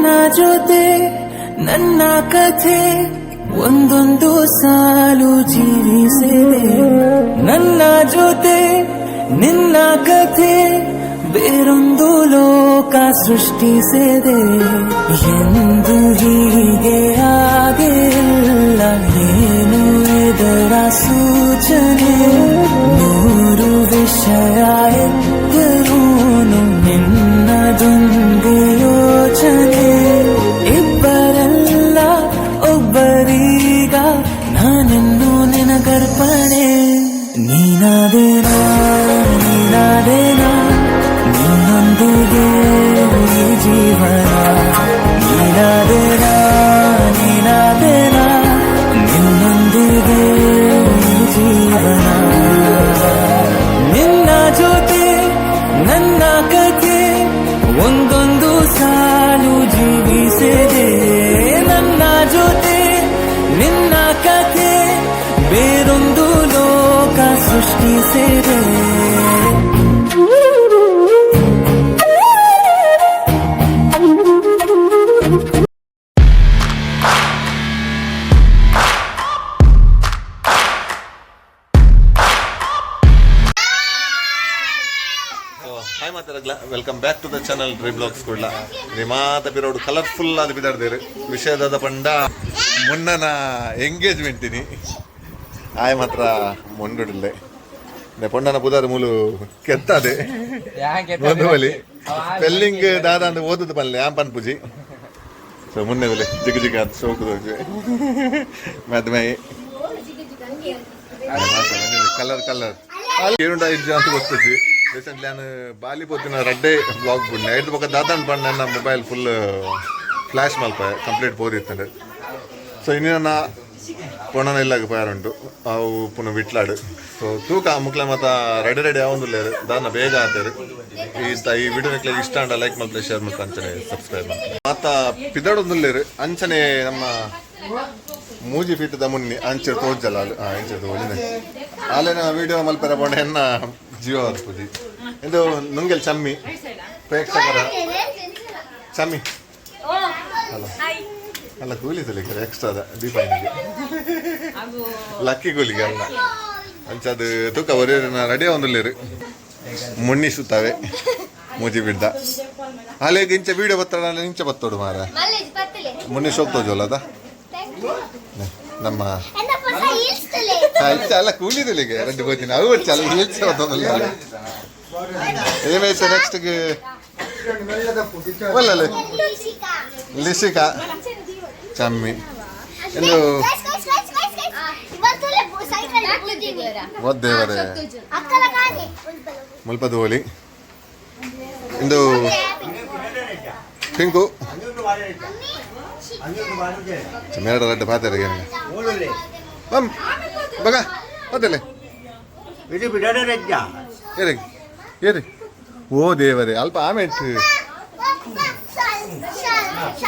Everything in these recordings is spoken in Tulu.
ನಿನ್ನ ಜೊತೆ ನನ್ನ ಕಥೆ ಒಂದೊಂದು ಸಾಲು ಜೀವಿಸಿದೆ. ನನ್ನ ಜೊತೆ ನಿನ್ನ ಕಥೆ ಬೇರೊಂದು ಲೋಕ ಸೃಷ್ಟಿಸಿದೆ. ಎಂದು ಹೀಗೆ ಆಗಿಲ್ಲ, ಏನು ಇದರ ಸೂಚನೆ? ನೂರು ವಿಷಯ ಇದ್ದರೂ ನಿನ್ನದೊಂದು ಯೋಚನೆ. ಇಬ್ಬರಲ್ಲ, ಒಬ್ಬರೀಗ ನಾನೆನ್ನು ನಿನಗರ್ಪಣೆ. ನೀನಾದೇನಾ, ನೀನಾದೇನಾ, ನಿನ್ನೊಂದಿಗೆ ಈ ಜೀವನ. ನೀನಾದೇನಾ, ನೀನಾದೇನಾ, ನಿನ್ನೊಂದಿಗೆ ಈ ಜೀವನ. ನಿನ್ನ ಜೊತೆ ನನ್ನ ಕಥೆ ಒಂದೊಂದು ಸಾಲು ಜೀವಿಸಿದೆ. ನನ್ನ ಜೊತೆ ನಿನ್ನ ಕಥೆ ಬೇರೊಂದು ಲೋಕ ಸೃಷ್ಟಿಸಿದೆ. ಸೊ ಹಾಯ್ ಮಾತಾಡಗ್ಲ, welcome back to the channel ಡ್ರೀ blogs ಕುಡ್ಲ. ಮಾತ ಪಿರೋಡು ಕಲರ್ಫುಲ್ ಆದ ಬಿದಾಡ್ದೇರು. ವಿಷಯದಾದ ಪಂಡ ಮುನ್ನನ ಎಂಗೇಜ್ಮೆಂಟಿನಿ. ಆಯ್ ಮಾತ್ರ ಮೊಂಡುಡಿಲ್ಲೆ ಪೊಣ್ಣನ ಪುದಾರ್ ಮೂಲು ಕೆತ್ತದೆ ಒಂದು ಬಲಿ ಸ್ಪೆಲ್ಲಿಂಗ್ ದಾದ ಅಂದ್ ಓದುದು ಪನ್ಲೆ ಆಂ ಪನ್ಪುಜಿ. ಸೊ ಮುನ್ನೆ ಬಲೆ ಜಿಗ ಜಿಗ ಅಂತ ಸೋಕುದು ಮದ್ಮೈ ಕಲರ್ ಕಲರ್ ಏನುಂಡ ಇಜ್ಜ ಅಂತ ಗೊತ್ತುಜಿ. ರೀಸೆಂಟ್ಲಿ ನಾನು ಬಾಲಿ ಪೋತಿನ ರಡ್ಡೆ ಬ್ಲಾಗ್ ಬುಡ್ನೆ ಐದು ಬೊಕ್ಕ ದಾದಾನ್ ಪಂಡ ನನ್ನ ಮೊಬೈಲ್ ಫುಲ್ ಫ್ಲ್ಯಾಶ್ ಮಲ್ಪ ಕಂಪ್ಲೀಟ್ ಪೋದಿತ್ತಂಡೆ. ಸೊ ಇನ್ನಿನ ಪೊಣ್ಣನ ಇಲ್ಲಾಗ ಪಯಾರುಂಟು, ಅವು ಪುನಃ ವಿಟ್ಲಾಡು. ಸೊ ತೂಕ ಮುಕ್ಲೆ ಮಾತ ರೆಡಿ ರೆಡಿ ಆವೊಂದುಲ್ಲೇರು, ದಾನ ಬೇಗ ಆತೇರು. ಈ ಈ ವಿಡಿಯೋ ನಿಕ್ಲೆಗ್ ಇಷ್ಟ ಅಂಡ ಲೈಕ್ ಮಲ್ಪಲೆ, ಶೇರ್ ಮಲ್ಪಲೆ, ಅಂಚನೆ ಸಬ್ಸ್ಕ್ರೈಬ್ ಮಲ್ಪಲೆ. ಮಾತ ಪಿದಡೊಂದುಲ್ಲೇರು. ಅಂಚನೆ ನಮ್ಮ ಮೂಜಿ ಫೀಟ್ the ಮುನ್ನಿ ಅಂಚೆ ತೋಜಲ್ಲ ಅಲ್ ಅಂಚೆ ತೋಜಿನೆ ಆಲೆನ ವಿಡಿಯೋ ಮಲ್ಪೆರ ಪೋಂಡ ಎನ್ನ ಜೀವ ಪೂಜಿ. ಇದು ನುಂಗೆಲ್ ಚಮ್ಮಿ ಪ್ರೇಕ್ಷಕರ ಚಮ್ಮಿ ಅಲ್ಲ ಅಲ್ಲ ಕೂಲಿ ತಲಿಕರೆ ಎಕ್ಸ್ಟ್ರಾ ಅದ ದೀಪ ಲಕ್ಕಿ ಕೂಲಿಗೆ ಅಲ್ಲ. ಅಂಚದು ತೂಕ ಒರೇ ರೆಡಿ ಒಂದುಲ್ಲೇರು. ಮುನ್ನಿ ಸುತ್ತಾವೆ ಮೂಜಿ ಬಿಡ್ದ ಅಲ್ಲೇಗ ಇಂಚ ವಿಡಿಯೋ ಬತ್ತಡ ಇಂಚ ಬತ್ತೋಡು ಮಾರ. ಮುನ್ನಿ ಶೋಕ್ ತೋಜೋಲ್ಲ ಅದ ನಮ್ಮ ಇಚ್ಚ ಅಲ್ಲ ಕೂಲಿದಲ್ಲಿಗೆ ರೆಡ್ಡಿ ಹೋಗ್ತೀನಿ ಅವು ಅಲ್ಲ ಹೀಲ್ಸ್ ಬತ್ತೊಂದಲ್ಲ. ಏಮೇಸ ನೆಕ್ಸ್ಟ್ ಒಲ್ಲಲ್ಲ ಲಿಸಿಕಾ ಚಮ್ಮಿ ಎಂದು ಒದ್ದೇವರೇ ಮುಲ್ಪದ ಹೋಲಿ ಇಂದು ಪಿಂಕು ಮೇರಡ ರಡ್ಡ ಪಾತೆರಿಗೆ ಮಮ್ ಬಗ ಅದಲ್ಲೇ ಏರಿ ಏರಿ. ಓ ದೇವರೇ, ಅಲ್ಪ ಆಮೇಲೆ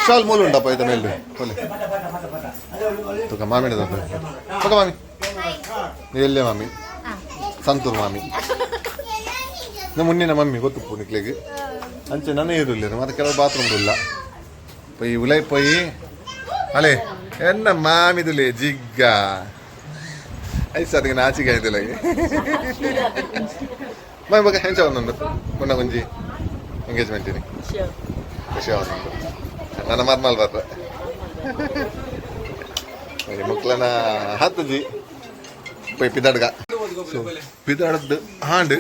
ಶಾಲ್ ಮೂಲು ಉಂಡಪ್ಪ ಐತ ಮೇಲ್ದು ಒಲೆ ತುಕ ಮಾಮಿನ ತುಕ ಮಾಮಿ ಎಲ್ಲೇ ಮಾಮಿ ಸಂತೂರ್ ಮಾಮಿ ನಮ್ಮ ಮುನ್ನಿನ ಮಮ್ಮಿ ಗೊತ್ತುಪ್ಪು ನಿಕ್ಲೆಗ್. ಅಂಚೆ ನನ್ನ ಇರುಲ್ಲ ಮತ್ತೆ ಕೆಲವು ಬಾತ್ರೂಮ್ ಇಲ್ಲ ಪೊಯ್ ಉಲೈ ಪೊಯ್ ಅಲೆ ಎನ್ನ ಮಾಮಿದುಲೆ ಜಿಗ್ಗ ಐಸ್ ಅದಕ್ಕೆ ನಾಚಿಕೆ ಆಯ್ತಿಲ್ಲ. ಮಾಮಿ ಬಗ ಹೆಂಚ ಒಂದೊಂದು ಮುನ್ನ ಒಂಜಿ ಎಂಗೇಜ್ಮೆಂಟ್ ಖುಷಿ ಒಂದೊಂದು ನನ್ನ ಮರ್ಮಲ್ ಬರ್ರೆ ಮಕ್ಳನ ಹತ್ತುಜಿ ಪೊಯ್ ಪಿದಾಡ್ಗ. ಸೊ ಪಿದಾಡದ್ದು ಹಾಂಡ್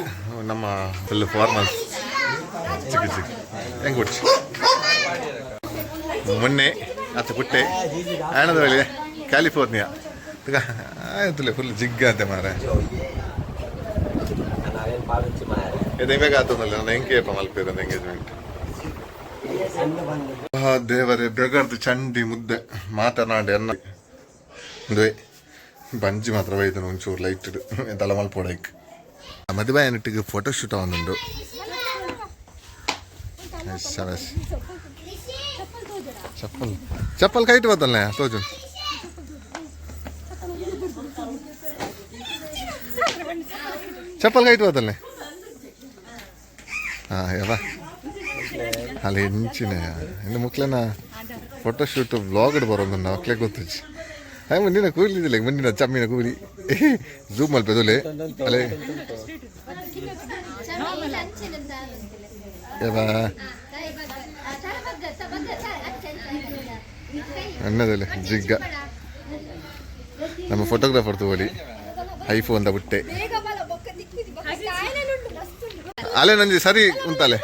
ನಮ್ಮ ಫುಲ್ ಫಾರ್ಮಲ್ಸ್ ಚಿಕ್ಕ ಚಿಕ್ಕ ಹೆಂಗ್ ಕೊಡ್ಚಿ ಮೊನ್ನೆ ಅತ್ತ ಪುಟ್ಟೆ ಆಣದ ವೇಳೆ ಕ್ಯಾಲಿಫೋರ್ನಿಯಾ ಆಯ್ತಲ್ಲ ಫುಲ್ ಜಿಗ್ಗ ಅಂತೆ ಮಾರೆ. ಇದು ಇವಾಗ ಆತನಲ್ಲ ನನ್ನ ಹೆಂಗೆ ಮಲ್ಪೇರ ಎಂಗೇಜ್ಮೆಂಟ್. ದೇವರೇ, ಬೆಗರ್ದು ಚಂಡಿ ಮುದ್ದೆ ಮಾತನಾಡಿ ಅನ್ನ ಒಂದುವೆ ಬಂಜಿ ಮಾತ್ರ ಬೈದನು ಒಂಚೂರು ಲೈಟ್ ತಲೆ ಮಲ್ಪೋಡೈಕ್. ಮದುವೆ ನಿಟ್ಟಿಗೆ ಫೋಟೋ ಶೂಟ್ ಒಂದುಂಡು. ಚಪ್ಪಲ್ ಚಪ್ಪಲ್ ಕೈಟ್ ಬತ್ತಲ್ಲ ತೋಜು. ಚಪ್ಪಲ್ ಕೈಟ್ ಬತ್ತಲ್ಲ. ಹಾಂ ಯವ ಅಲ್ಲಿ ಹೆಂಚಿನ ಇನ್ನು ಮುಕ್ಲೆನ ಫೋಟೋಶೂಟ್ ವ್ಲಾಗ್ ಬರೋದು ಅಕ್ಲೆ ಗೊತ್ತುಜಿ. ಹಾಯ್, ಮುಂದಿನ ಕೂಲಿ, ಮುಂದಿನ ಚಮ್ಮಿನ ಕೂಲಿ ಝೂಮ್ ಮಲ್ಪೆದುಲೆ ಅಲೆ. ಯಬಾ ಅನ್ನದಲ್ಲ ಜಿಗ್ಗ. ನಮ್ಮ ಫೋಟೋಗ್ರಾಫರ್ ತಗೋಲಿ ಐಫೋನ್ the ಬುಟ್ಟೆ. ಅಲೆ ನಂಜಿ ಸರಿ ಉಂಟಲೆ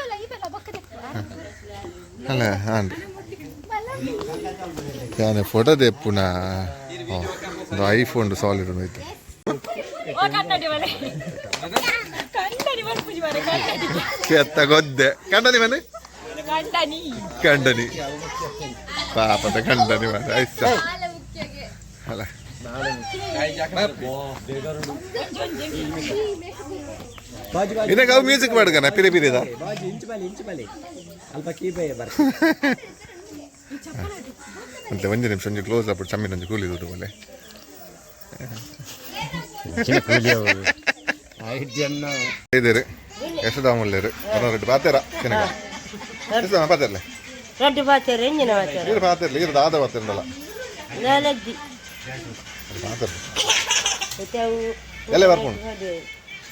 ಅಲ್ಲ. ಹಾಂ, ಯಾನೆ ಫೋಟೋ ದೇಪುನ ಒಂದು ಐಫೋನ್ ಸಾಲಿಡ್ ಉಂಟು. ಕೆತ್ತ ಗೊದ್ದೆ ಕಂಡನಿ ಮನೆ ಕಂಡನಿ, ಪಾಪದ ಕಂಡನಿ ಮನೆ ಆಯ್ತಾ ಅಲ್ಲ. ಇದಕ್ಕೆ ಅವು ಮ್ಯೂಸಿಕ್ ಮಾಡ್ಕನ ಪಿರಿ ಪಿರಿದ. ಅಂತ ಒಂಜಿ ನಿಮಿಷ, ಒಂಜಿ ಕ್ಲೋಸ್ ಅಪ್ ಚಮ್ಮಿನ ಒಂಜಿ ಕೂಲಿ ದುಡ್ಡು ಬಲೆ. ಇದ್ದೀರಿ ಯಶೋದಾಮಲ್ಲೇರು ರೆಡ್ಡಿ ಪಾತೇರ ತಿನ್ನಗ ಯಶೋದಾಮ ಪಾತೇರ್ಲೆ. ರಡ್ಡು ಪಾತೆರ ಎಂಜಿನ ಪಾತೆರ? ಈರು ಪಾತೇರ್ಲೆ, ಈರು ದಾದ ಪಾತೇರ್ನಲ್ಲ. ನಾಲಜ್ಜಿ. ಪಾತೇರ್. ಮತ್ತೆ ಅವು ಎಲ್ಲ ಬರ್ಪುಂಡು.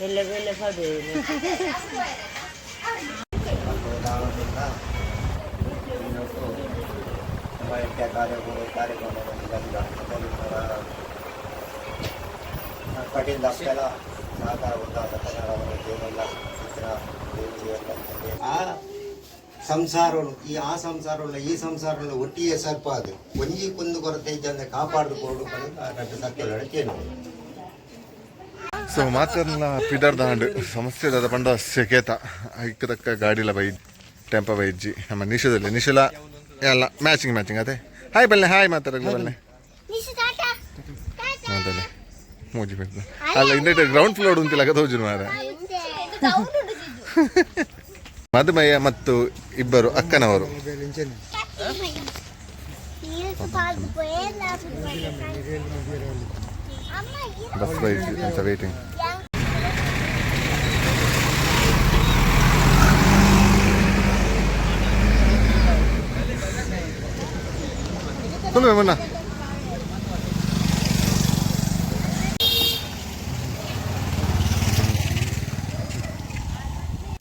ಎಲ್ಲ ಎಲ್ಲ ಪಡು. ಆ ಸಂಸಾರನು ಈ ಆ ಸಂಸಾರವುಳ್ಳ ಈ ಸಂಸಾರವುಳ್ಳ ಒಟ್ಟಿಗೆ ಸರ್ಪ ಅದು ಒಂಜಿ ಕುಂದು ಕೊರತೆ ಇದ್ದಂತೆ ಕಾಪಾಡ್ದು ಕೊಡು ರಡ್ಡು ಸತ್ಯಗಳ ಕೇಳು. ಸೊ ಮಾತಾಡಲ್ಲ ಪಿದರ್ ದಾಂಡ್ ಸಮಸ್ಯೆ ದಾದ ಪಂಡ ಸೆಕೇತ ಐಕ್ ತಕ್ಕ ಗಾಡಿಲ ಬೈ ಟೆಂಪ ಬೈಜ್ಜಿ. ನಮ್ಮ ನಿಶದಲ್ಲಿ ನಿಶಲ ಎಲ್ಲ ಮ್ಯಾಚಿಂಗ್ ಮ್ಯಾಚಿಂಗ್ ಅದೇ. ಹಾಯ್ ಬಲ್ಲೆ, ಹಾಯ್ ಮಾತಾಡಲ್ಲ ಬಲ್ಲೆ, ಮಾತಾಡಲೆ ಮೂಜಿ ಬಿಡ್ತು ಅಲ್ಲ. ಇಂದ ಗ್ರೌಂಡ್ ಫ್ಲೋರ್ ಉಂತಿಲ್ಲ ತೋಜುನು ಮಾರ. ಮಧುಮಯ ಮತ್ತು ಇಬ್ಬರು ಅಕ್ಕನವರು. ಬಸ್ ಬೈಜ್ಜಿ ಅಂತ ವೇಟಿಂಗ್. ಕುಲ್ವೆ ಮುನ್ನ.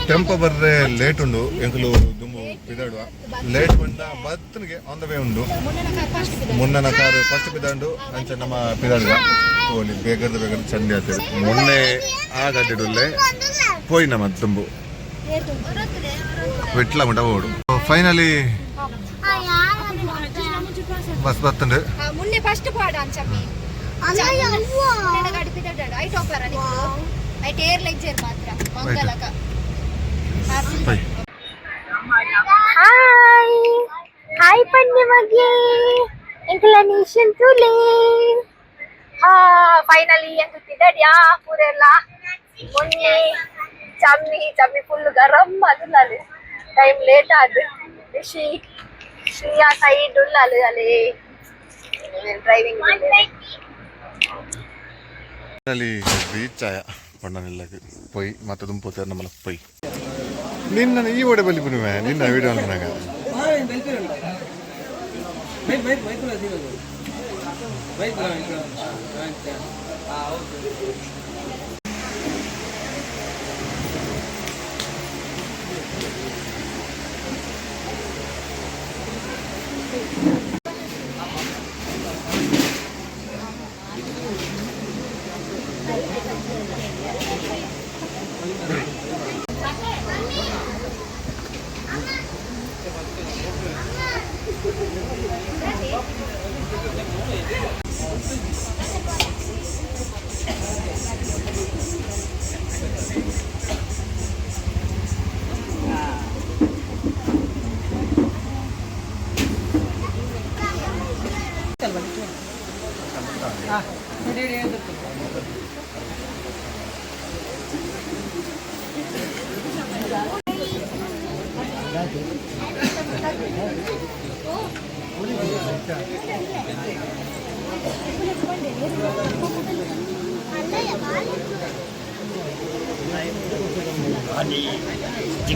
ಟೆಂಪೋ ಬರ್ರೆ ಲೇಟ್ ಉಂಡು. ಎಂಕುಲು ದುಂಬು ಪಿದಾಡುವ ಲೇಟ್ ಬಂದ ಬತ್ತನಿಗೆ ಆನ್ the way ಉಂಡು. ಮುನ್ನನ ಕಾರ್ ಫಸ್ಟ್ ಪಿದಾಂಡು, ಅಂಚ ನಮ್ಮ ಪಿದಾಡುವ ಹೋಲಿ. ಬೇಗದ ಬೇಗದ ಚಂಡಿ ಆಗ್ತದೆ. ಮೊನ್ನೆ ಆ ಗಡ್ಡೆಡುಲ್ಲೆ ಪೋಯಿ ನಮ್ಮ ದುಂಬು ವಿಟ್ಲ ಮುಟ ಓಡು. ಫೈನಲಿ ಬಸ್ ಬತ್ತಂಡು. ಮುನ್ನೆ ಫಸ್ಟ್ ಪಾಡ ಅಂಚಮ್ಮಿ ಗಾಡಿ ಪಿದಾಡ I topper I tear lecture ಮಾತ್ರ ಮಂಗಲಕ. ಪೈ. ಹಾಯ್ ಹಾಯ್ ಪನ್ನೆ ಮಗೆ, ಎಂಕಲ ನಿಶನ್ ತುಲೆ. ಹಾ, ಫೈನಲಿ ಎಂಕ್ ತಿದಡ್ಯಾ ಪೂರೆಲ್ಲ. ಮೊನ್ನೆ ಚಮ್ಮಿ ಚಮ್ಮಿ ಫುಲ್ ಗರಂ ಅದುಲ್ಲಾಲು ಟೈಮ್ ಲೇಟ್ ಆದ್. ರಿಷಿ ಶ್ರೀಯಾ ಸೈಡ್ ಉಲ್ಲಾಲು ಅಲೆ ಡ್ರೈವಿಂಗ್. ಫೈನಲಿ ರೀಚ್ ಆಯ ಪಂಡನಿಲ್ಲಕ್ಕೆ ಪೊಯ್ ಮತ್ತೆ ದುಂಪು ನಮ್ಮಲ್ಲ ಪೊಯ್. ನಿನ್ನ ಈ ಓಡೆ ಬಲಿ ಪುನಿಮೆ ನಿನ್ನ ವಿಡಿಯೋ ಅನ್ಪನಾಗ.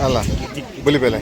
ಅಲ್ಲ ಬುಲಿ ಬೆಲೆ.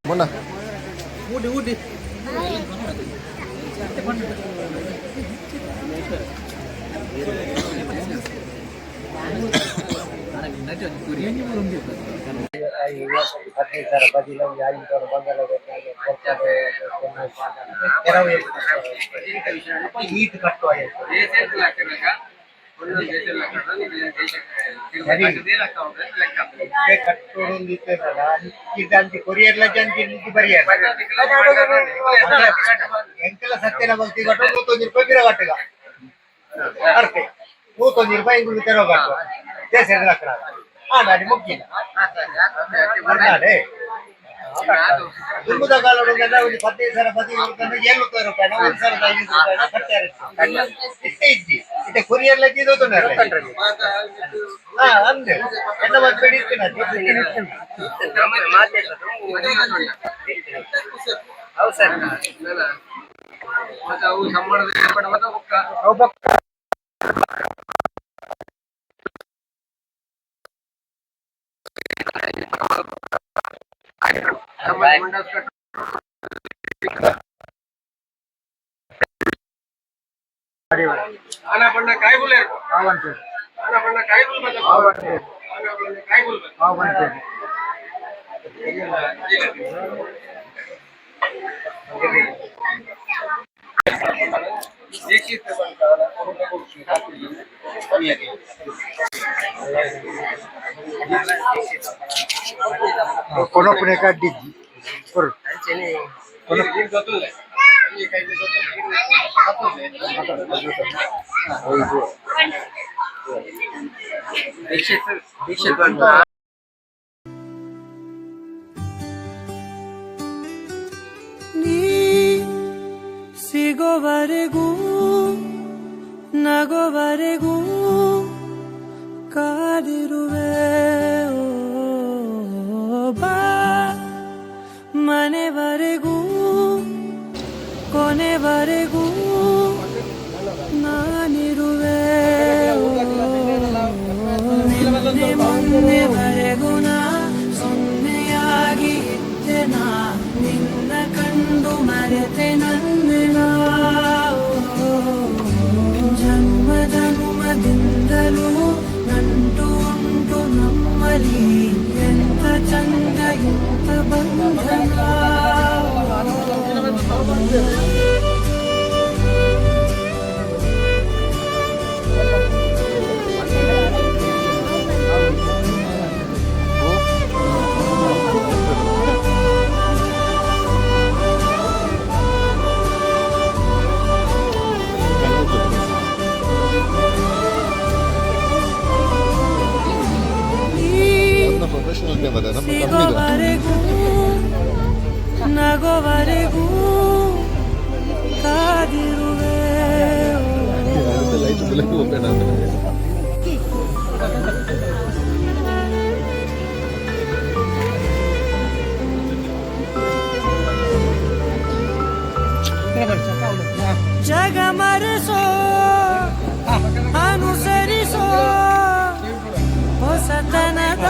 ಮೊನ್ನ. ಈಟ್ ಕಟ್ಟುವ. ಕಟ್ಟುಡು ಕೊರಿಯರ್ ಅಂಚಿ ಬರಿಯರ್ ಎಂಕೆಲ್ಲ ಸತ್ಯನ ಭಕ್ತಿ ಕಟ್ಟು 101 ರೂಪಾಯಿ ಬಿರ ಕಟ್ಟುಗ ಅರ್ತೆ 101 ರೂಪಾಯಿ ಇಂಗುಳು ತೆರವು ಕಟ್ಟುವ ದೇಶ ಲಕ್ಕಣ ಆ ನಾಡಿ ಮುಗ್ಗಿನ ದುಂಬುದ ಕಾಲಡು ಒಂದು 15,000 15 700 ರೂಪಾಯಿ, 1500 ರೂಪಾಯಿ ಕಟ್ಟಾರೆ. ಇಷ್ಟೇ ಇಜ್ಜಿ ಇತ್ತೆ ಕೊರಿಯರ್ ಲಜ್ಜಿ ದೋತುಂಡ. ಹಾ, ಅಂದೆ ಎನ್ನ ಮತ್ತೆ ಇತ್ತಿನ. ಕೊನೊಪ್ಪನೆ ಕಡ್ಡಿದ್ದಿ ಕೊರು. ನೀ ಸಿಗೋವರೆಗೂ, ನಗೋವರೆಗೂ ಕಾದಿರುವೆ. ಓ, ಬಾ ಮನೆವರೆಗೂ, ಕೊನೆವರೆಗೂ ನಾನಿರುವೆ. ನಿನ್ನೆ ಮೊನ್ನೆವರೆಗೂ ನಾ ಸೊನ್ನೆಯಾಗಿ ಇದ್ದೆ ನಾ, ನಿನ್ನ ಕಂಡು ಮರೆತೆ ನನ್ನ. ಜನ್ಮ ಜನ್ಮದಿಂದಲೂ ನಂಟು ಉಂಟು ನಮ್ಮಲ್ಲಿ, ಎಂತ ಚಂದ ಎಂತ ಬಂಧನ. ಪ್ರೊಫೆಷನಲ್ ಕ್ಯಾಮರಾ ನಮ್ಮ ಕಮ್ಮಿದ. ಸಿಗೋವರೆಗೂ, ನಗೋವರೆಗೂ ಕಾದಿರುವೆ. ಲೈಟ್ ಓಪನ್ ಆಗ್ತದೆ. ಜಗ ಮರೆಸೋ, ಅನುಸರಿಸೋ ಹೊಸತನದ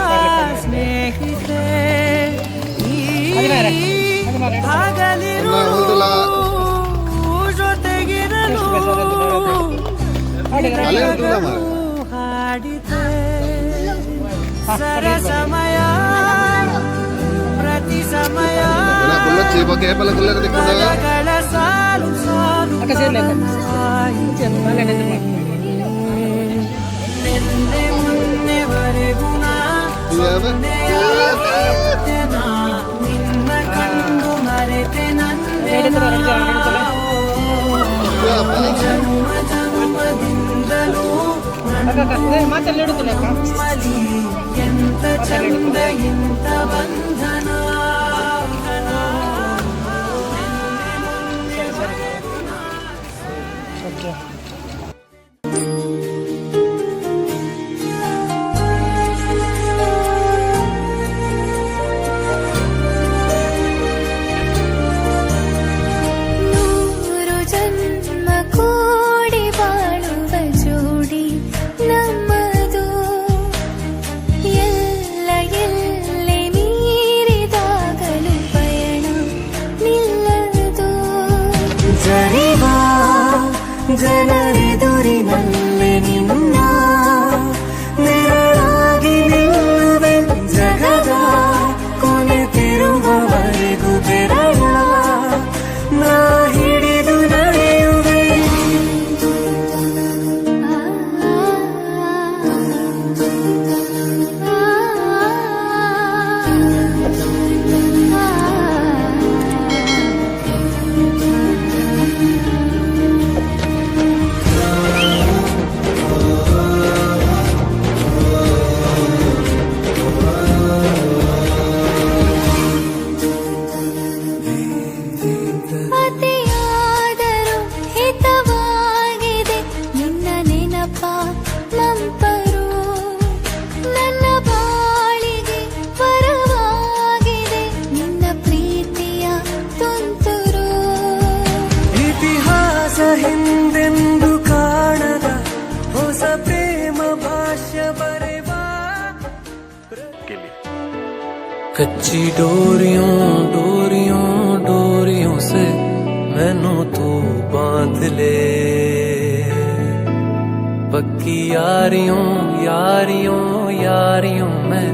ಸ್ನೇಹಿತೆ, ಈ ಹಗಲಿರುಳು ಜೊತೆಗಿರಲು ಹಾಡಿತೆ. ಸರಸಮಯ ಪ್ರತಿ ಸಮಯ ಪದಗಳ ಸಾಲು ಸಾಲು ನಿನ್ನೆ ಮೊನ್ನೆವರೆಗೂ ನಾ ಸೊನ್ನೆಯಾಗಿದ್ದೆ ನಾ, ನಿನ್ನ ಕಂಡು ಮರೆತೆ ನನ್ನೆ. ಜನ್ಮ ಜನ್ಮದಿಂದಲೂ ನಮ್ಮಲ್ಲಿ ಎಂತ ಚಂದ ಇಂತ ಬಂಧನ. 100 ಜನ್ಮ ಕೂಡಿ ಬಾಳುವ ಜೋಡಿ. कच्ची डोरियों डोरियों डोरियों से मैनू तू बांध ले, पक्की यारियों यारियों यारियों में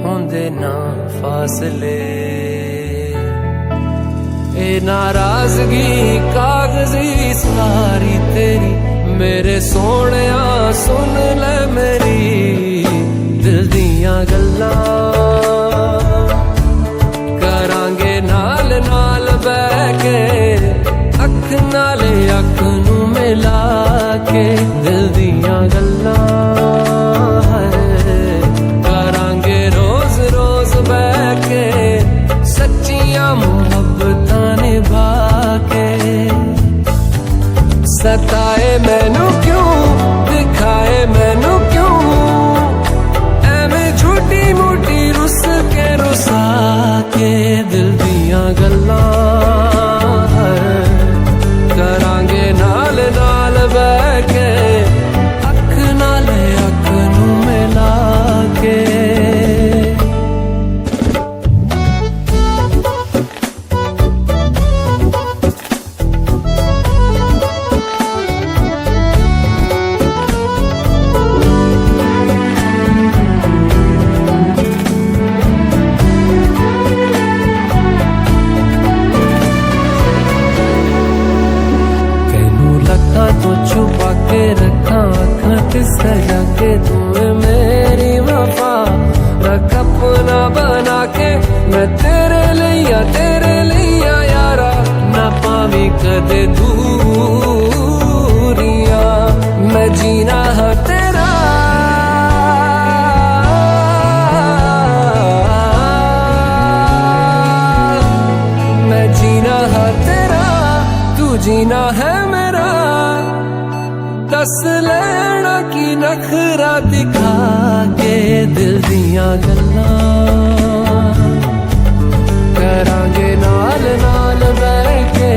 होंदे ना फासले। ए नाराजगी कागजी सारी तेरी, मेरे सोहणिया सुन ले मेरी दिल दियां गल्लां। करांगे नाल नाल बह के, अख नाल अख नू मिला के दिल दियां गल्लां। करांगे रोज रोज बह के, सच्चियां मुहब्बतां निभा के। सताए मैनू क्यों, दिखाए मैनू क्यों, एवें झूठी मूठी रुस के रुसा के दिल दियां गल्लां। करांगे नाल नाल बह के, अख नाल अख नू मिला के। तैनू लखां तो छुपा के रखा, अखां ते सजा के, तू है मेरी वफा रख अपना बना के। मैं तेरे लिया तेरे लिया यारा, ना पावी कदे दूरियां। मैं जीना है तेरा, मैं जीना है तेरा, तू जीना है मेरा। दस लेना की नखरा दिखा के दिल दियां गल्लां। करांगे नाल नाल बह के,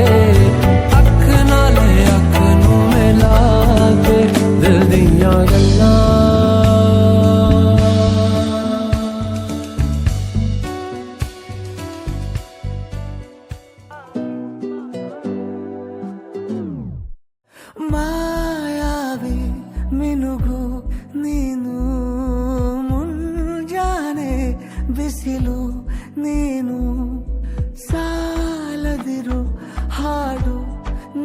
अख नाल अख नू मिला के दिल दियां गल्लां। ಮಾಯಾವಿ ಮಿನುಗು ನೀನು, ಮುಂಜಾನೆ ಬಿಸಿಲು ನೀನು, ಸಾಲದಿರು ಹಾಡು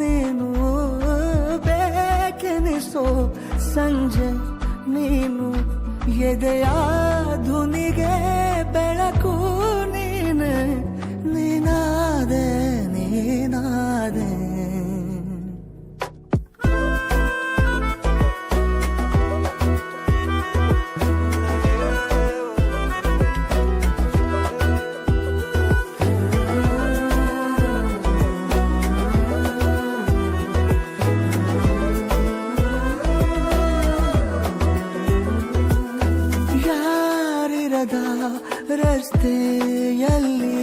ನೀನು, ಬೇಕೆನಿಸೋ ಸಂಜೆ ನೀನು, ಎದೆಯ ಧುನಿಗೆ ಬೆಳಕು ನೀನೆ, ನೀನಾದೆ ನೀನಾದೆ. ಯಾರಿರದ ರಸ್ತೆಯಲ್ಲಿ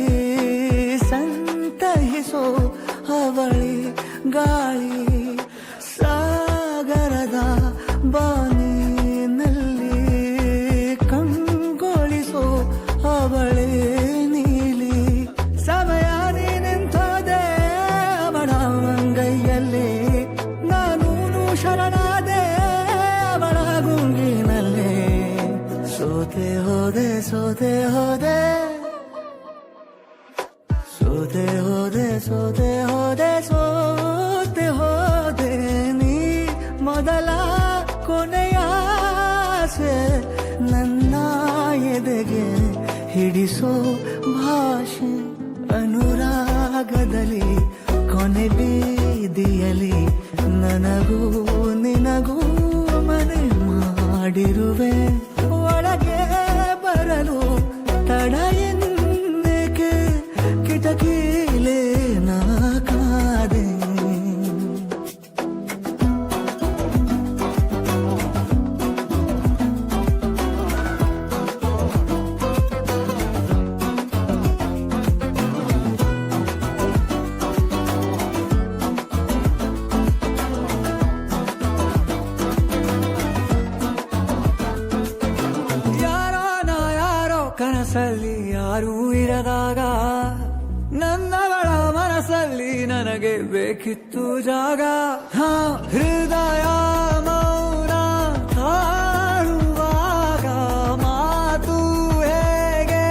ಸಂತೈಸೋ ಅವಳಿ ಗಾಳಿ, ಸಾಗರದ ಬಾನಿನಲ್ಲಿ ಕಂಗೊಳಿಸೋ ಅವಳೇ ನೀಲಿ. ಸಮಯ ನಿಂತದೆ ಅವಳ ಅಂಗೈಯಲ್ಲಿ, ನಾನು ಶರಣಾದೆ ಅವಳ ಗುಂಗಿನಲ್ಲಿ. ಸೋತೆ ಹೋದೆ ಸೋತೆ ಹೋದೆ ಸೋತೆ ಹೋದೆ ಸೋತೆ ಹೋದೆ ಸೋತೆ ಹೋದೆ. ನೀ ಮೊದಲ ಕೊನೆಯ ಆಸೆ, ನನ್ನ ಎದೆಗೆ ಹಿಡಿಸೋ ಭಾಷೆ. ಅನುರಾಗದಲ್ಲಿ ಕೊನೆ ಬೀದಿಯಲಿ ನನಗೂ ನಿನಗೂ ಮನೆ ಮಾಡಿರುವೆ. ಒಳಗೆ ಬರಲು ತಡ ಏಕೆ, ಕಿಟಕೀಲೆ ನಾ ಕಾದೆ. ಯಾರೋ ನಾ ಯಾರೋ ಕನಸಲ್ಲಿ. ಯಾರೂ ಇರದಾಗ ನನ್ನವಳ ಮನಸ್ಸಲ್ಲಿ ನನಗೆ ಬೇಕಿತ್ತು ಜಾಗ. ಹಾ, ಹೃದಯ ಮೌನ ತಾಳುವಾಗ ಮಾತು ಹೇಗೆ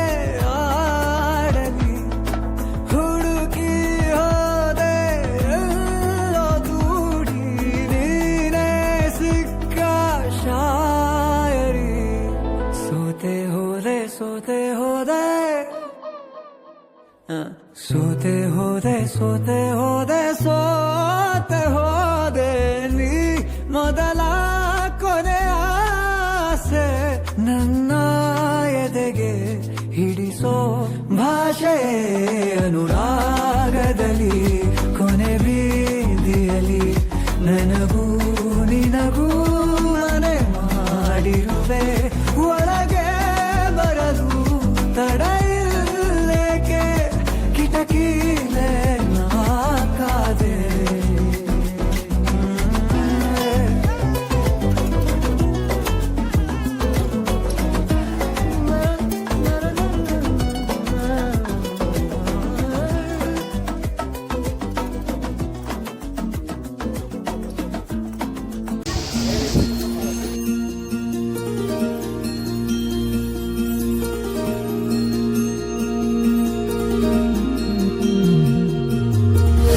ಆಡಲಿ? ಹುಡುಕಿ ಹೋದೆ ಎಲ್ಲೋ ದೂಡಿ, ನೀನೇ ಸಿಕ್ಕ ಶಾಯರಿ. ಸೋತೆ ಹೋದೆ, ಸೋತೆ ಹೋದೆ, ಸೋತೆ ಹೋದೆ, ಸೋತೆ ಹೋದೆ, ಸೋತೆ ಹೋದೆ. ನೀ ಮೊದಲ ಕೊನೆ ಆಸೆ, ನನ್ನ ಎದೆಗೆ ಹಿಡಿಸೋ ಭಾಷೆ. ಅನುರಾಗದಲ್ಲಿ ಕೊನೆ ಬೀದಿಯಲಿ ನನಗೂ ನಿನಗೂ ಮನೆ ಮಾಡಿರುವೆ. ಒಳಗೆ ಬರಲು ತಡೆಯಿಲ್ಲೇಕೆ? ಕಿಟಕಿಲೆ ನಾ ಕಾದೆ.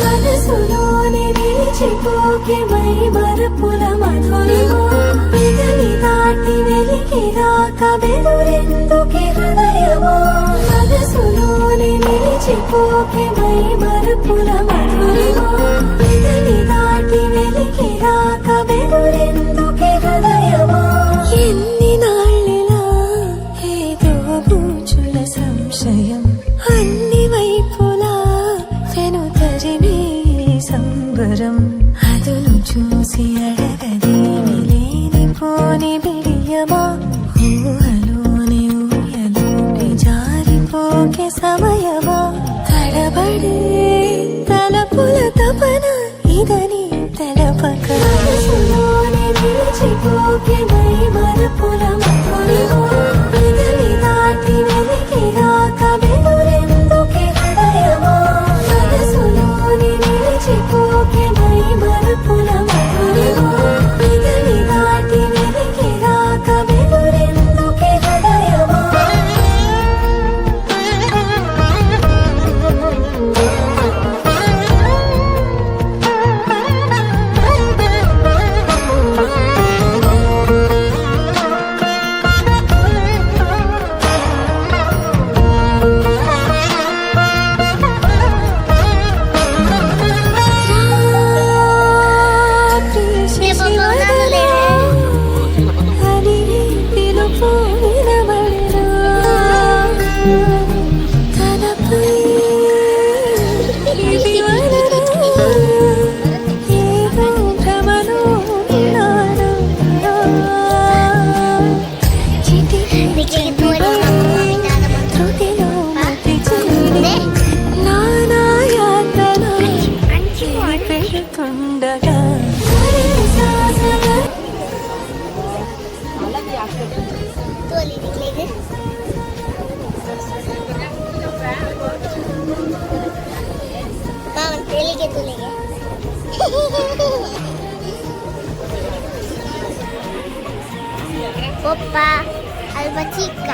మనసులోని నిలిచిపోకే my మరపుల మధురిమా, పెదవి దాటి వెలికి రాక బెదురెందుకే హృదయమా? మనసులోని నిలిచిపోకే my మరపుల మధురిమా, పెదవి దాటి వెలికి రాక బెదురెందుకే హృదయమా? ఎన్ని నాళ్ళిలా ఏదో బూచుల సంశయం, అన్ని వైపులా వెనుతరిమే సంబరం. అదును చూసి అడగదేమి లేని పోని బిడియమా? ఊహలోని ఊయలోకి జారిపోకే సమయమా? తడబడే తలపుల తపన ఇదని తెలపక, మనసులోనే నిలిచిపోకే my మరపుల మధురిమా, పెదవి దాటి వెలికి రాక బెదురెందుకే హృదయమా? మనసులోనే నిలిచిపోకే my మరపుల మధురిమా, పెదవి దాటి వెలికి రాక బెదురెందుకే హృదయమా? రాత్రి శశివదనా అని పిలుపు వినబడినా, తనపై ఇది వలన ఏదో భ్రమలో ఉన్నాను. చిటికి త్రుటిలో మతి చెడి నానా యాతన పెడుతుండగా సాసన ತೋಲಿ ನಿಕ್ಲೆಗ್. ಮಾವನ್ ತೆಲಿಗೆ ತುಲಿಗೆ. ಪೊಪ್ಪ ಅಲ್ಪ ಚಿಕ್ಕ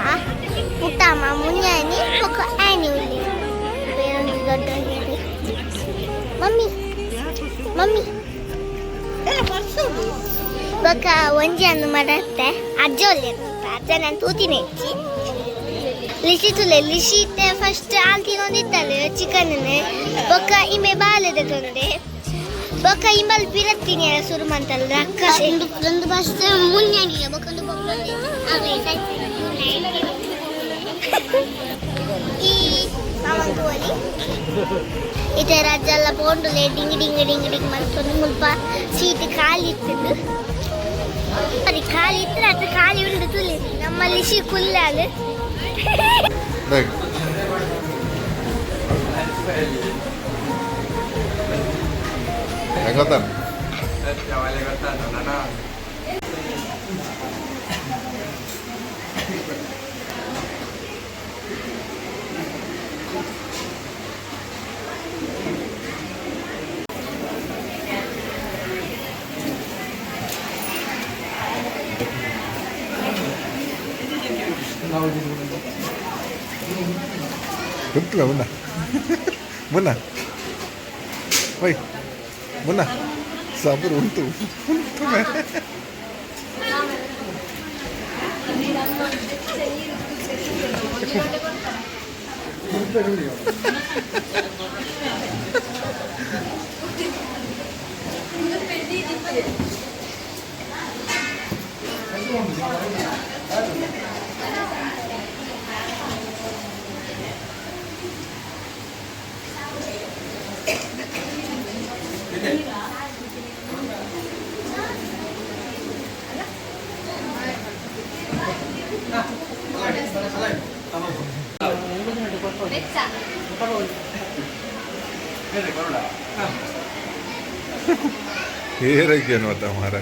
ಪುಟ್ಟಮ್ಮ ಮುನ್ಯಾನಿ ಬೊಕ್ಕ ಆನಿ ಉಲ್ಲೆ ಬೇರೊಂಜಿ ದೊಡ್ಡ. ಮಮ್ಮಿ, ಮಮ್ಮಿ, ಬೊಕ್ಕ ಒಂಜಿ ಅಂದು ಮರತ್ತೆ ಅಜ್ಜ ಒಲ್ಲೆ. ಅಜ್ಜ ನಾನು ತೂತಿನ ಹೆಚ್ಚಿ ಲಿಸಿ ತುಲೆ. ಲಿಸಿ ಫಸ್ಟ್ ಹಾಲು ತಿನ್ನೊಂದಿತ್ತಲ್ಲ ಚಿಕನ್. ಬೊಕ್ಕ ಇಮೆ ಬಾಲೆದ ತೊಂದೆ. ಬೊಕ್ಕ ಇಂಬಲ್ ಪಿರತ್ತೀನಿ ಸುರು ಮಂತಲ್ಲ ರಕ್ಕ. ಒಂದು ಫಸ್ಟ್ ಮುನ್ಯಾನಿಗೆ ಬೊಕ್ಕ ಒಂದು ಈ ಮಾಮನ್ ತೋಲಿ. ಇತ್ತೆ ರಜ್ಜಲ್ಲ ಪೋಂಡುಲೆ ಡಿಂಗ್ ಡಿಂಗ್ ಡಿಂಗ್ ಡಿಂಗ್ ಮಂತೊಂದು. ಮುಲ್ಪ ಸೀಟ್ ಖಾಲಿ ಇತ್ತುಂಡು. ಅದು ಖಾಲಿ ಇತ್ತರೆ ಅದು ಖಾಲಿ ಉಂಡು ತುಲಿ. ನಮ್ಮ ಲಿಸಿ ಕುಲ್ಲಾಲು. ಬ್ಯಾಗ್. ಹೆಂಗತ್ತಾನ? ಗೊತ್ತಿಲ್ಲ ಮುನ್ನ ಮುನ್ನ ವೈ ಮುನ್ನ ಸಾಬರು ಉಂಟು ಉಂಟು. ಏರಕ್ಕೆ ಮತ್ತ ಮಾರ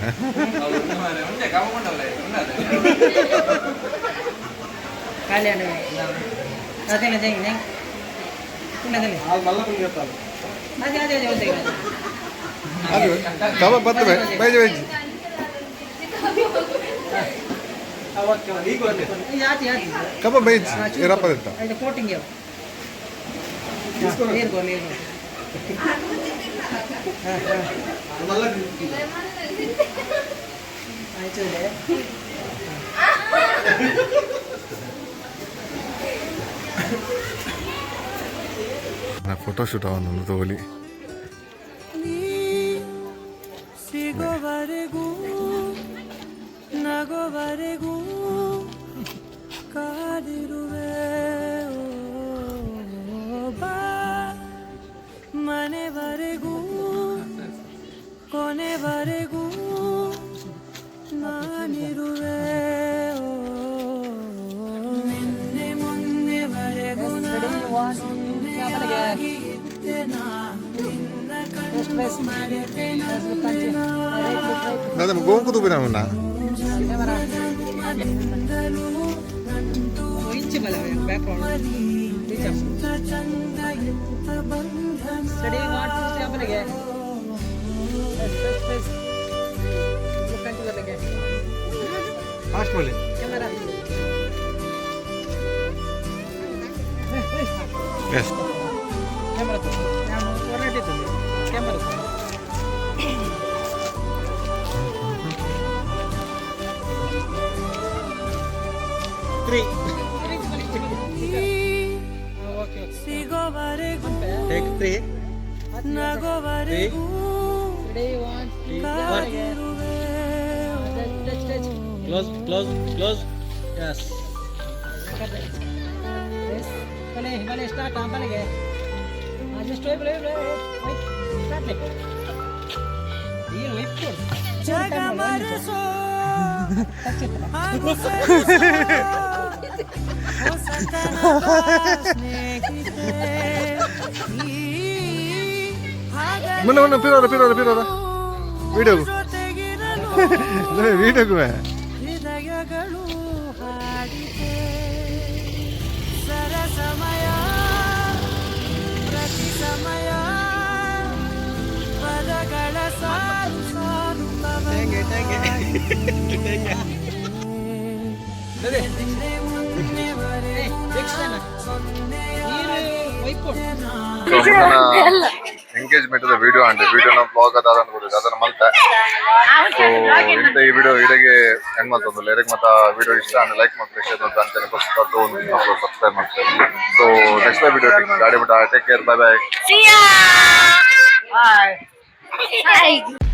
ಅದು ಕಬ ಬರ್ತವೆ ಬೈಜ್ ಬೈಜ್ ಕಬ ಬೈಜ್ ಏರಪ್ಪ ಇತ್ತ. ಫೋಟೋ ಶೂಟ್ ಅವನು ತೋಲಿ. ಸಿಗೋವರೆಗೂ ನಗೋವರೆಗೂ ಕಾದಿರುವೆ ಓ ಬಾ ಮನೆವರೆಗೂ ಕೊನೆವರೆಗೂ ನಾನಿರುವೆ ಓ ನಿನ್ನೆ ಮೊನ್ನೆವರೆಗೂ ಸೊನ್ನೆಯಾಗಿ ಇದ್ದೆ ನಾ ನಿನ್ನ ಕಣ್ಣು ಮರೆತೆ ನನ್ನೆ. दादा ಗೋಂಕು ತೂಪಿನ ಮುನ್ನ. Yes. ಸಿಗೋವರೆಗೂ ನಗೋವರೆಗೂ ಕಾದಿರುವೆ. Close, close, close. Yes. ಜಗ ಮರೆಸೋ ಅನುಸರಿಸೋ ಹೊಸತನದ ಸ್ನೇಹಿತೆ ಈ ಮುನ್ನ ಮುನ್ನ ಪಿರೋರ ಪಿರೋರ ಪಿರೋರ ವಿಡಿಯೋ. ಜೊತೆಗಿರಲು ವಿಡಿಯೋಗೂ ಹೃದಯಗಳು ಹಾಡಿದೆ ಸರಸಮಯ ಪ್ರತಿ ಸಮಯ ಪದಗಳ ಸಾಲು ಸಾಲು ನಿನ್ನೆ ಮೊನ್ನೆವರೆಗೂ engagement video and ವಿಡಿಯೋನ ಬ್ಲಾಗ್ ಅದ ಅನ್ಬೋದು ಅದನ್ನ ಮಲ್ತೆ. ಸೊ ಇಂತ ಈ ವಿಡಿಯೋ ಇಡೆಗೆ ಎಂಡ್ ಮಲ್ತೊಂದು ಎರೆಗ್ ಮತ್ತ ವಿಡಿಯೋ ಇಷ್ಟ ಅಂಡ್ ಲೈಕ್ ಮಾಡ್ತಾರೆ, ಶೇರ್ ಮಾಡ್ತಾರೆ ಅಂತಾನೆ ಸಬ್ಸ್ಕ್ರೈಬ್ ಮಾಡ್ತಾರೆ. So next video ಗಾಡಿ ಬಿಟ್ಟ. Take care, bye bye. See ya! Bye. Bye.